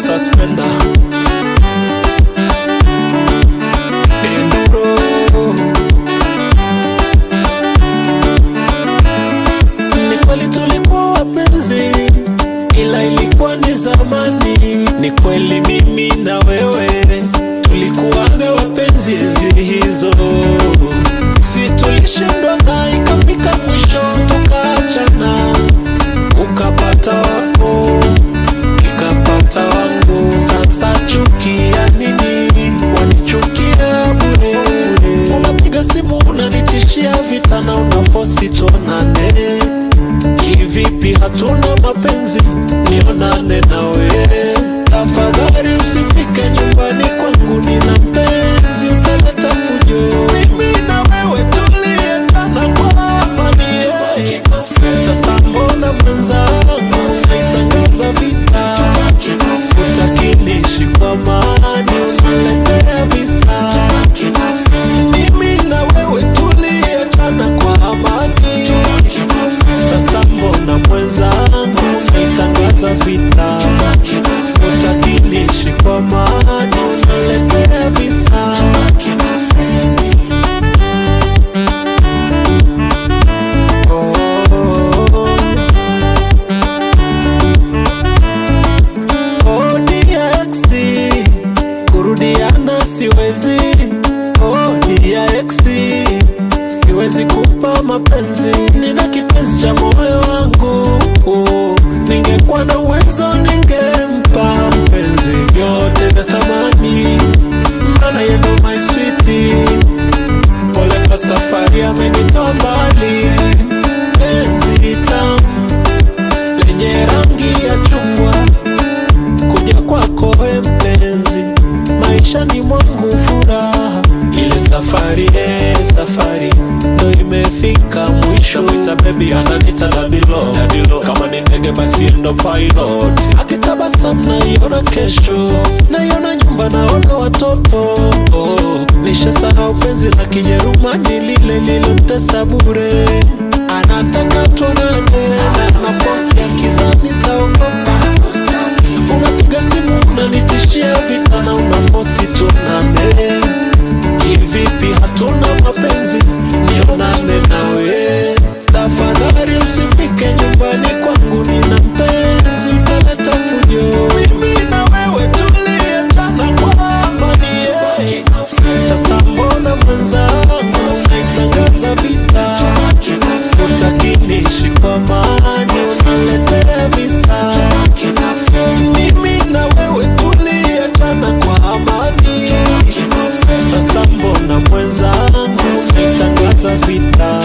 Suspender Enduro. Ni kweli tulikuwa wapenzi, ila ilikuwa ni zamani. Ni kweli mimi na wewe tulikuwaga wapenzi enzi hizo, si tulishindwa na ikafika mwisho tukaachana, ukapata wako nikapata wangu. Sasa chukia nini? Wanichukia bure. Unapiga simu unanitishia vita na unafosi tuonane. Kivipi hatuna mapenzi? Nionane nawe tafadhali, usifike nyumbani kwangu, nina mpenzi, utaleta fujo. Mimi na wewe tuliachana kwa amani. Sasa mbona mwenzangu unaitangaza vita? Hutaki niishi kwa amani, unaletea visa. Mimi na wewe tuliachana kwa amani. Sasa mbona mwenzangu unaitangaza vita? Hutaki niishi kwa amani, unaletea visa. Oh, oh, DX, kurudiana siwezi. Oh, DX, siwezi kupa mapenzi, nina kipenzi cha moyo wangu. Oh, ningekuwa na uwezo ningempa mpenzi vyote vya thamani, maana yeye ndo my sweetie. Pole kwa safari amenitoa mbali, penzi tamu lenye rangi ya chungwa kuja kwako we mpenzi, maisha ni mwangu furaha. Ile safari safari ndo imefika mwisho. Mwita baby ananita dadilo, dadilo. Kama ni ndege basi ndo pilot. Akitabasamu naiona kesho, naiona nyumba, naona watoto. Oh, nishasahau penzi la Kijerumani lile lilomtesa bure. Anataka tuonane na maposi ya kizani, taogopa. Unapiga simu unanitishia vita na unafosi tuonane. Kivipi hatuna mapenzi? Nionane nawe tafadhali, usifike nyumbani kwangu, nina mpenzi, utaleta fujo. Mimi na wewe tuliachana kwa amani. Sasa mbona mwenzangu unaitangaza vita? Hutaki niishi kwa amani, unaletea visa. Mimi na wewe tuliachana kwa amani. Sasa mbona mwenzangu unaitangaza vita?